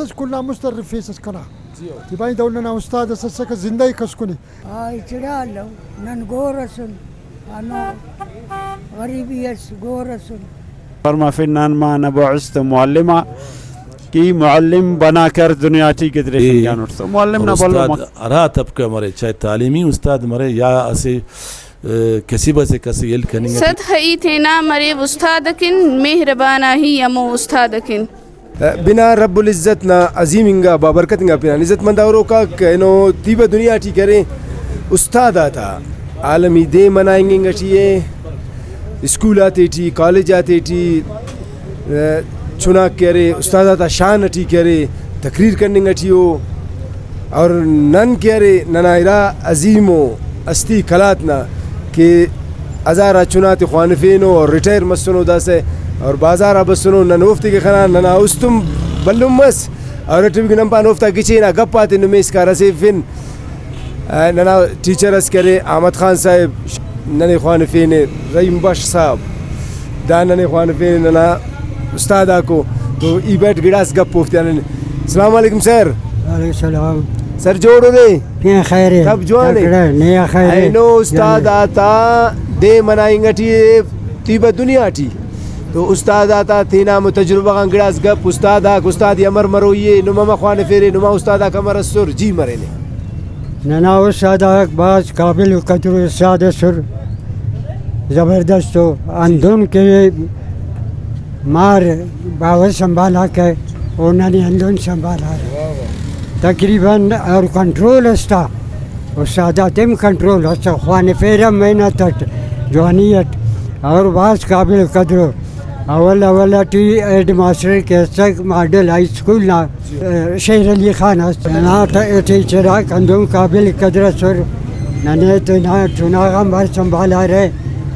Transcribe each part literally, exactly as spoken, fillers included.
اس کل آن مست ارفیسس کنا۔ جی ہو۔ کہ بھائی دہن ننا استاد اس اسکہ، زندہ ءِ کس کنے۔ آ، اچڑا الو، نن گور اسن، ہنو غریبی اس گور اسن۔ فرمافن، نان ما نہ بعثت معلما، کہ معلم بنا کر دنیا ٹی گدریفنگانٹ۔ تو معلم نا بھلو استاد مخ- ہرا طبقہ مرے، چاہے تعلیمی استاد مرے یا اسہ، ا، کسب اسے کس ءِ ہیل کننگ ٹی۔ صدخہ ای تینا مریو استاد اکن، مہربانا ہی ہمو استاد اکن۔ بنا رب العزت نا عظیم انگا، بابرکت انگا پنان عزت مند آ ہروک آک اینو تیبہ دنیا ٹی کرے، استاد آتا عالمی دے منائنگ انگ ٹی ءِ، اسکول آتے ٹی، کالج آتے ٹی، ا، چناک کہ ارے استاد آتا شان ٹی کہ ارے تقریر کننگ ٹی ءُ، اور نن کہ ارے ننا ارا عظیم ءُ ہستی قلات نا کہ ہزار آ چنا تے خوانفینو اور ریٹائر مسنو داسہ اور بازار آ بسنو، نن اوفتے کہ خنان، ننا است ہم بھلن مس اور اٹ بھی نن پان اوفتا گچین آ گپ آتے نمے اسکا رسیفن۔ ننا ٹیچر اس کرے احمد خان صاحب، ننے خوانفینے رحیم بخش صاحب، دا ننے خوانفینے ننا استاد آکو۔ تو ای بیٹ گڑاس گپ اوفتیان۔ السلام علیکم سر۔ وعلیکم السلام۔ سر جوڑ ءُ نے؟ پین خیر ءِ۔ سب جوان ءِ؟ تکڑہ، نے آ خیر ءِ؟ اینو استاد آتا دے منائنگ ٹی ءِ تیبہ دنیا ٹی۔ تو استاد آتا تینا ہمو تجربہ غان گڑاس گپ، استاد آک، استاد ءِ امر مروئی ءِ، نم امر خوانفیرے، نما استاد آک امر اسر، جی مرینے۔ ننا استاد آک بھاز قابل قدر استاد اسر، زبردست ءُ۔ ہندن کہ مار باوہ سنبھالکہ، او ننے ہندن سنبھالارہ۔ تقریباً اور کنٹرول اس تا، استاد آتے ہم کنٹرول اس تا، خوانفیرہ محنت اٹ، جوانی اٹ، اور بھاز قابل قدر ءُ۔ اول اول ٹی ہیڈ ماسٹر کہ اسک ماڈل ہائی اسکول نا، شیر علی خان اس۔ ننا ٹ-، ٹیچر آک ہندن قابل قدر اسر، ننے تینا چنا غان بار سنبھالارہ،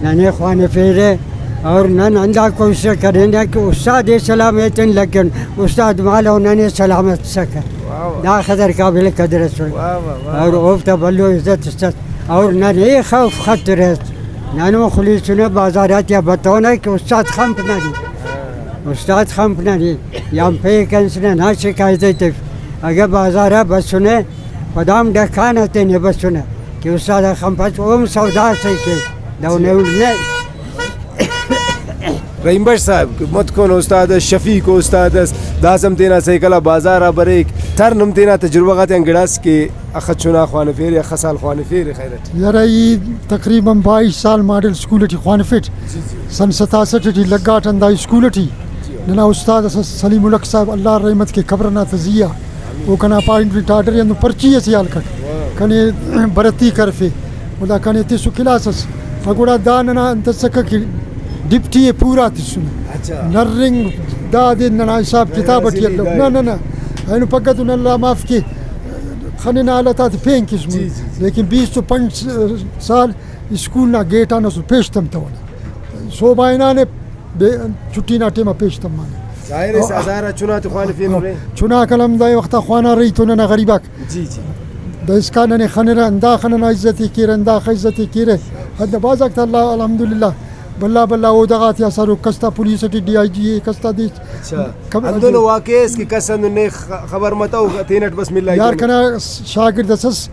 ننے خوانفیرہ، اور نن ہندا کوشش کرینہ کہ استاد ءِ سلام ایتن لگن، استاد مالو ننے سلامت سکہ۔ واہ واہ۔ دا قدر قابل قدر اسر۔ واہ واہ، واہ اور واہ۔ اوفتا بھلو عزت اس۔ اور ننے خوف خطرہ اس۔ ننو خلیسنہ بازار آتیا بتونہ کہ استاد خنپ ننے۔ استاد خنپ ننے۔ یا پین کنس ننا شکایت ءِ تف۔ اگہ بازار آ بسنہ، پدام ڈکان آ تینے بسنہ کہ استاد آ خنپس، اوم سودا سے کے دو نے۔ رحیم بخش صاحب، متکن استاد اس، شفیق استاد اس، داسہ ہم تینا سائیکل آ بازار آ بریک، تر نم تینا تجربہ غاتیان گڑاس کہ اخہ چنا خوانفیرے، اخہ سال خوانفیرے خیر اٹ۔ یرہ ای تقریباً بائیس سال ماڈل اسکول ٹی خوانفٹ۔ جی، جی۔ سن ستاسٹھ ٹی لگاٹ ہندا اسکول ٹی۔ جی۔ ننا استاد اس سلیم الحق صاحب، اللہ رحمت کے، قبر نا تزیا۔ او کنا اپائنٹمنٹ آرڈر ءِ ہندن پرچی اسے حال کٹ۔ واہ۔ کنے بھرتی کرفے۔ و دا کنے تسو کلاس اس۔ و گڑا دا ننا انت اسکہ کہ ڈپٹی ءِ پورا تسنے۔ اچھا۔ نرنگ دادے ننا حساب کتاب ٹی الو۔ نہ، نہ، نہ۔ اینو پگہ تو نن اللہ معاف کے خننہ حالت آتے پین قسم۔ جی، جی، جی۔ لیکن بیست و پنچ سال اسکول نا گیٹ آن اسل پیش تمتونہ۔ صوبہ ہنانے بے-، چھٹی نا ٹائم آ پیش تمانے۔ ظاہر ہے، او، ہزار آ چنا تے خوانفینرے۔ چناک الحمد للہ وخت آ خوانارہ ای تو ننا غریب آک۔ جی، جی۔ داسکان ننے خنرہ، ہنداخہ ننا عزت ءِ کیرہ، ہنداخہ عزت ءِ کیرہ۔ ہندا بھاز آک تا اللہ الحمدللہ بھلا بھلا عہدہ غاتیا اسرہ، کس تا پولیس ٹی ڈی آئی جی ءِ، کس تا دے۔ اچھا۔ کم-، ہندنو واقعہ اس کہ کس ہندن نے خ-، خبر متو، تینٹ بس ملائی یار کنے۔ کنا شاگرد اس اس،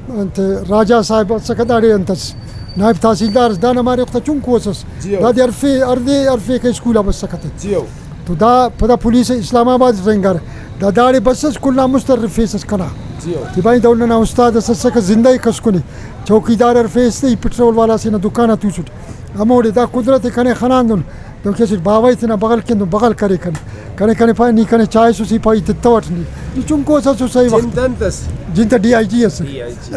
انت راجہ صاحب اسکہ داڑے انت اس، نائب تحصیلدار اس، دانا مارے وخت آ چنکو اس اس۔ جی ہو۔ دادے ہرفے، ہردے ہرفے کہ اسکول آ بسکہ تے۔ جی ہو۔ تو دا پدا پولیس اسلام آباد رہینگار۔ دا داڑے بسس کل آن مست ارفیسس کنا۔ جی ہو۔ کہ بھائی دہن ننا استاد اس اسکہ زندہ ءِ کس کنے۔ چوکیدار ارفیس تے ای پٹرول والا سے نا دکان آ توسٹ۔ ہموڑے دا قدرت ءِ کنے خناندن۔ دہن کہ اسٹ باوہ ءِ تینا بغل کن دہن بغل کرے کنے۔ کنے کنے پائے نی کنے چائسس ای پائے ای تتوٹ نی۔ نی چنکو اس اسو صحیح وخت۔ جند انت اس؟ جند تا ڈی آئی جی اس۔ ڈی آئی جی۔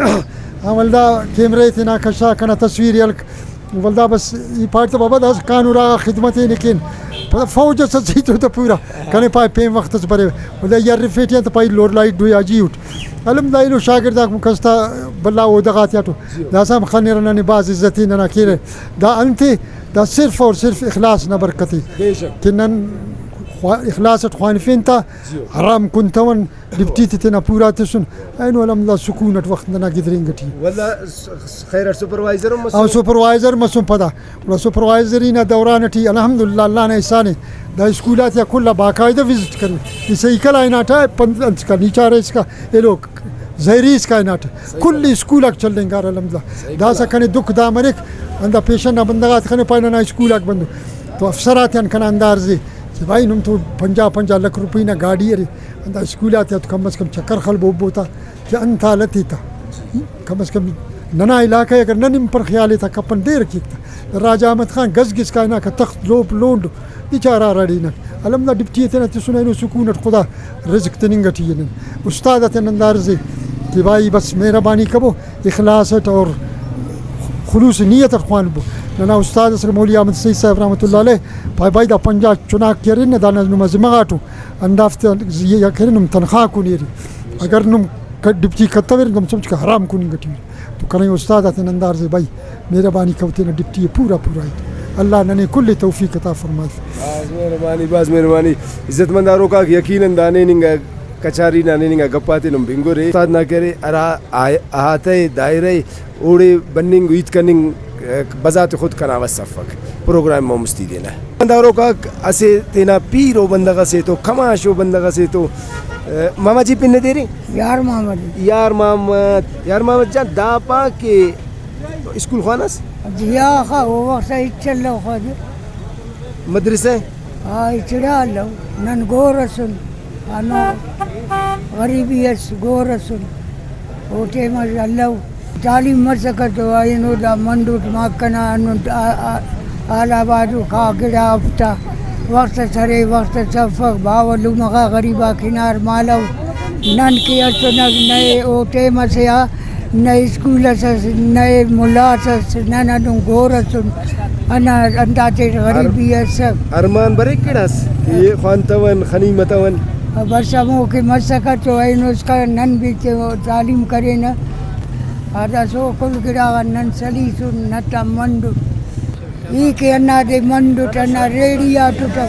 ہاں ولدا کیمرہ ءِ تینا کشا کنا تصویر ءِ ہلک۔ ولدا بس ای پاٹ تہ بابا داسہ کانور آ خدمت ءِ نے کین۔ پدا فوج اس اسے تو تہ پورا۔ کنے پائے پین وخت اس برے۔ ولدا ای ارفیٹی آن تہ پائے لور لائٹ ڈو یا جی اٹ۔ الحمدللہ ایلو شاگرد آک مون کس تا بھلا عہدہ غاتیاٹو۔ جی۔ داسہ ہم خنرہ ننے بھاز عزت ءِ ننا کیرہ۔ دا انت ءِ؟ دا صرف اور صرف اخلاص نا برکت ءِ۔ بے شک۔ کہ نن خوا-، اخلاص اٹ خوانفین تا، جی۔ آرام کنتون، ڈپٹی تے تینا پورا تسن، اینو الحمدللہ سکون اٹ وخت ننا گدرینگ ٹی۔ ولدا س-، خیر اٹ سپروائزر ہم مسنے؟ ہاں، سپروائزر مسن پدا۔ گڑا سپروائزری نا دوران ٹی الحمدللہ اللہ نا احسان ءِ، دا اسکول آتیا کل آ باقاعدہ وزٹ کرے۔ ای سائیکل آ ہناٹہ پند انت کا نی چارہ اسکا ایلو زہری اسکا ہناٹہ۔ صحیح کل کنا۔ اسکول آک چلینگار الحمدللہ۔ صحیح داسہ کنا۔ کنے دکھ دا مریک، ہندا پیشن نا بندغ آتے خنے پائے ننا اسکول آک بندو۔ تو افسر آتیان کنا اندارزے کہ بھائی نم تو پنجاہ پنجاہ لکھ روپئی نا گاڈی ارے، ہندا اسکول آتیا تو کم از کم چکر خل بوبو تا۔ کہ انت حالت ءِ تا۔ کم از کم ننا علاقہ ءِ اگر نن ہم پر خیال ءِ تا کپن دیر کیک تا۔ راجہ احمد خان گز گز کائنا کہ تخت لوپ لونڈ بیچارہ ہراڑے ہناٹ۔ الحمدللہ ڈپٹی ءِ تینا تسنے اینو سکون اٹ خدا رزق تننگ ٹی ءِ نن۔ استاد آتیان اندارزے کہ بھائی بس مہربانی کبو اخلاص اٹ اور خلوص نیت اٹ خوانبو۔ ننا استاد اسے مولوی احمد سعید صاحب رحمۃ اللہ علیہ پائے بھائی دا پنجاہ چناک کہ ارے نا دانا نما ذمہ غاٹو۔ ہندافتے یا کرے نم تنخواہ کن ایرے۔ اگر نم ک-، ڈپٹی کتویرے، نم سمجھ کہ حرام کننگ ٹی ارے۔ تو کنے استاد آتے نندار زے بھائی، مہربانی کر تینا ڈپٹی پورا پورا ہیت۔ اللہ ننے کل توفیق عطا فرمائے۔ بھاز مہربانی، بھاز مہربانی۔ عزت مند آروکاک، یقیناً دا ہنینگا کچاری نا ہنینگا گپاتے نم بنگرے۔ استاد نا کرے ہرا آ-، احاطہ دائرہ اوڑے بننگ و ہیت کننگ، ء، بذات خود کنا وس افک۔ پروگرام ما مستی دینہ۔ ہنداروکاک اسہ تینا پیرو بندغ اسے تو، کماشو بندغ اسے تو، ء، ماما جی پن ندیرے؟ یار محمد۔ یار محمد، یار محمد جان، دا پا کہ اسکول خوانس؟ جی آخا، او وخت ہچ الو خواجہ۔ مدرسہ؟ آ، ہچڑا الو، نن گور اسن، ہنو غریبی اس گور اسن، او ٹائم اس الو۔ تعلیم مسکہ تو اینو دا منڈوٹ ماک کنا ہنو آ-، آ-، آل آباد و کا گڑا افتا۔ وخت اس ارے، وخت اس افک، باوہ لمہ غا غریب آک ہنار مالو۔ نن کہ اسنک نئے او ٹائم اسے آ نئے اسکول اس ئس، نئے ملا اس ئس، نن ہندن گور اسن، ہندا، ہنداتے غریبی اسک۔ ارمان بریک گڑاس کہ خوانتون، خنی متون۔ بس ہمو کہ مسکہ تو اینو اسکا نن بھی تے تعلیم کرینہ۔ داسہ او کل گڑا غان نن سلیسن، نتا منڈ۔ ای کہ ہندادے منڈٹ، ہندا ریڈی آ ٹٹک۔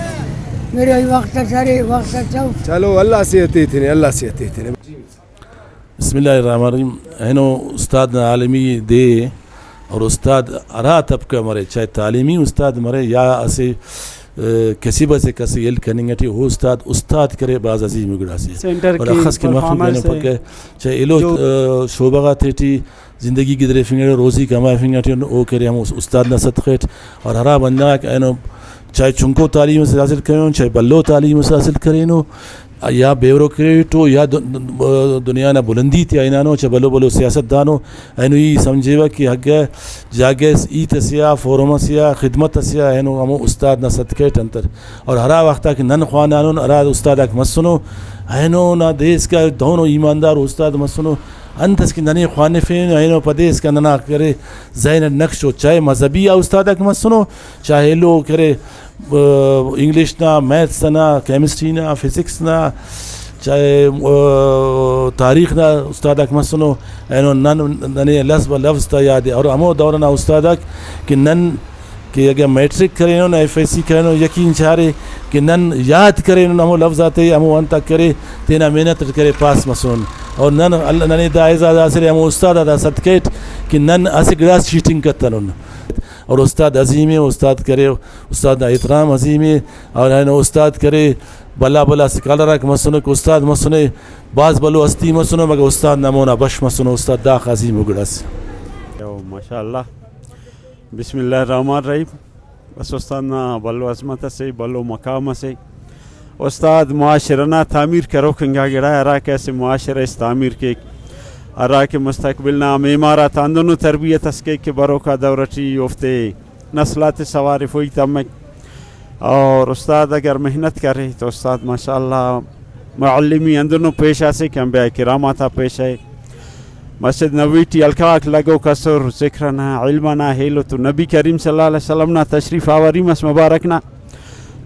میرے وخت اس ارے، وخت اس اف۔ چلو، اللہ صحت ایتنے، اللہ صحت ایتنے۔ بسم اللہ الرحمن الرحیم۔ اینو استاد نا عالمی دے ءِ اور استاد ہرا طبقہ مرے، چاہے تعلیمی استاد مرے یا اسہ، ء، کسب اسے کسے ہیل کننگ ٹی، او استاد، استاد کرے بھاز عظیم گڑاسے۔ سینٹر اور کن اخس کہ مخلوق پرفارمنس اینو ءِ۔ پکہ چاہے ایلو، جو ء، شعبہ غاتے ٹی زندگی گدریفنگ ٹی، روزی کمائفنگ ٹی او کرے ہمو استاد نا صدقہ ٹی۔ اور ہرا بندغ آک اینو چاہے چنکو تعلیم اسے حاصل کرینو، چاہے بھلو تعلیم اسے حاصل کرینو، یا بیوروکریٹ ءُ یا د-، دنیا نا بلندی تیا ہنانو، چہ بھلو بھلو سیاست دانو، اینو ای سمجھیوہ کہ اگہ جاگہ اس ہیت اسے آ، فورم اسے آ، خدمت اسے آ، اینو ہمو استاد نا صدقہ اٹ انتر۔ اور ہرا وخت آ کہ نن خوانانن، ہرا استاد آک مسنو، اینو نا دے اسکا دہنو ایماندار استاد مسنو، انت اس کہ ننے خوانفین، اینو پدے اسکا ننا کرے ذہن اٹ نقش ءُ، چاہے مذہبی آ استاد آک مسنو، چاہے ایلو کرے، آ، انگلش نا، میتھس ئنا، کیمسٹری نا، فزکس نا، چاہے، آ، تاریخ نا استاد آک مسنو، اینو نن، ننے لفظ بہ لفظ تا یاد ءِ۔ اور ہمو دور ئنا استاد آک کہ نن کہ اگہ میٹرک کرینن، ایف ایس سی کرینن، یقین چارے کہ نن یاد کرینن ہمو لفظ آتے، ہمو انت آک کرے، تینا محنت اٹ کرے پاس مسنن۔ اور نن ال-، ننے دا اعزاز حاصل ءِ ہمو استاد آتا صدقہ اٹ کہ نن اسہ گڑاس چیٹنگ کتنن۔ اور استاد عظیم ءِ، استاد کرے، استاد نا احترام عظیم ءِ۔ اور اینو استاد کرے، بھلا بھلا اسکالر آک مسنو کہ استاد مسنے، بھاز بھلو ہستی مسنو، مگر استاد نا مونا بش مسنو، استاد داخہ عظیم ءُ گڑاس۔ ماشاءاللہ۔ بسم اللہ الرحمن الرحیم۔ بس استاد نا بھلو عظمت اسے، بھلو مقام اسے۔ استاد معاشرہ نا تعمیر کروک انگا گڑا ءِ، ہرا کہ اسہ معاشرہ اس تعمیر کیک، ہرا کہ مستقبل نا معمار آتا ہندنو تربیت اس کیک کہ بروک آ دور ٹی اوفتے نسل آتے سوارفوئی تمک۔ اور استاد اگر محنت کرے تو استاد ماشاءاللہ معلمی ہندنو پیشہ سے کہ انبیاء کرام آتا پیشہ ءِ۔ مسجد نبوی ٹی حلقہ غاک لگوک ئسر، ذکر ئنا، علم ئنا ایلو تو نبی کریم صلی اللہ علیہ وسلم نا تشریف آوری مس مبارک نا۔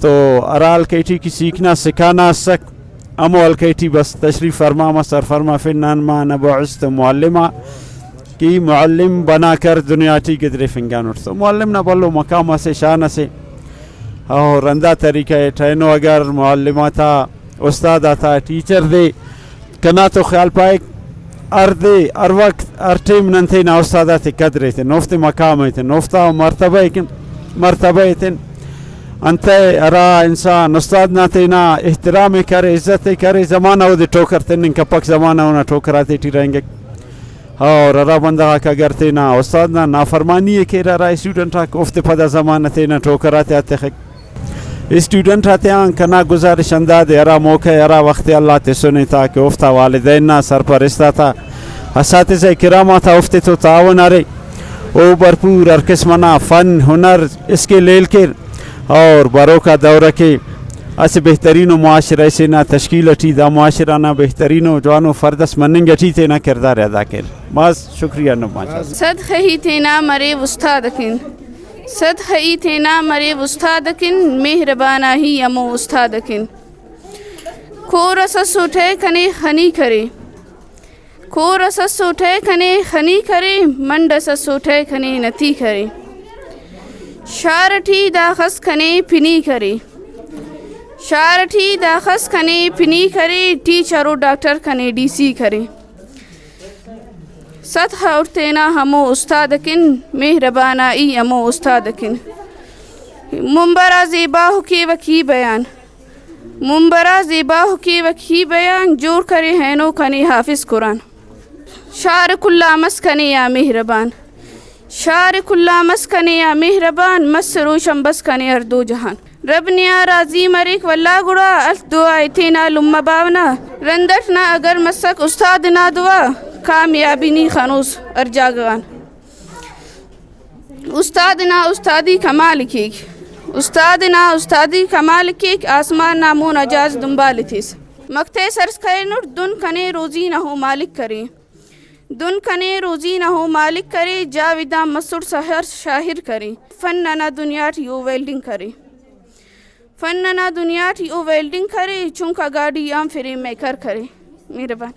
تو ہرا حلقہ ٹی کہ سیکھنا سکھانا اسک، ہمو حلقہ ٹی بس تشریف فرما مس اور فرمافن، انما انا بعثت معلما، کہ معلم بنا کر دنیا ٹی گدریفنگانٹ۔ تو معلم نا بھلو مقام اسے، شان اسے۔ اور ہندا طریقہ اٹ اینو اگر معلم آتا، استاد آتا، ٹیچر دے کنا تو خیال پائک، ہر دے، ہر وخت، ہر ٹائم نن تینا استاد آتے قدر ایتن، اوفتے مقام ایتن، اوفتا مرتبہ ایکن، مرتبہ ایتن۔ انتئے ہرا انسان استاد نا تینا احترام ءِ کرے، عزت ءِ کرے، زمانہ اودے ٹوکر تننگ کپک، زمانہ اونا ٹوکر آتیٹی رہینگک۔ اور ہرا بندغ آک اگر تینا استاد نا نافرمانی ءِ کیرہ، ہرا اسٹوڈنٹ آک، اوفتے پدا زمانہ تینا ٹوکر آتیا تخک۔ اسٹوڈنٹ آتیان کنا گزارش ہندادے، ہرا موقع، ہرا وخت ءِ اللہ تسنے تاکہ اوفتا والدین نا، سرپرست آتا، اساتذہ کرام آتا اوفتے تو تعاون ارے۔ او بھرپور ہر قسم ئنا فن، ہنر، اسکل ہیل کیر اور بروکا دور ئکہ اسہ بہترین ءُ معاشرہ سے نا تشکیل ئٹی دا معاشرہ نا بہترین ءُ جوانو فرد ئس مننگ ئٹی تینا کردار ءِ ادا کیر۔ بھاز شکریہ نما چاس۔ صد خہی تینا مریو استاد اکن، صد خہی تینا مریو استاد اکن، مہربانا ہی ہمو استاد اکن۔ کور ئس ئسوٹہ کنے خنی کرے، کور ئس ئسوٹہ کنے خنی کرے، منڈ ئس ئسوٹہ کنے نتی کرے۔ شار ٹی داخس کنے پنی کرے، شار ٹی داخس کنے پنی کرے، ٹیچر و ڈاکٹر کنے ڈی سی کرے۔ صد خور تینا ہمو استاد اکن، مہربانا ای ہمو استاد اکن۔ منبرا زیبا ہو کیوک ای بیان، منبرا زیبا ہو کیوک ای بیان، جوڑ کرے اینو کنے حافظ قرآن۔ شار کل آ مس کنے آ مہربان، شار کل آ مس کنے آ مہربان، مس روشن بس کنے ہر دو جہان۔ رب نیا راضی مریک ولدا گڑا، الف دعا ءِ تینا لمہ باوہ نا۔ رند اٹ نا اگر مسک استاد نا دعا، کامیابی نی خنوس ہر جاگہ غان۔ استاد نا استادی کمال کیک، استاد نا استادی کمال کیک، آسمان نا مون آ جہاز دنبال تس۔ مکتے سرس کرینٹ، دن کنے روزی نا ہو مالک کرے۔ دن کنے روزی نا ہو مالک کرے، جاویدان مسڑ سحر شاعر کرے۔ فن انا دنیا ٹی او ویلڈنگ کرے۔ فن انا دنیا ٹی او ویلڈنگ کرے، چنکا گاڈی آن فریم میکر کرے۔ مہربان۔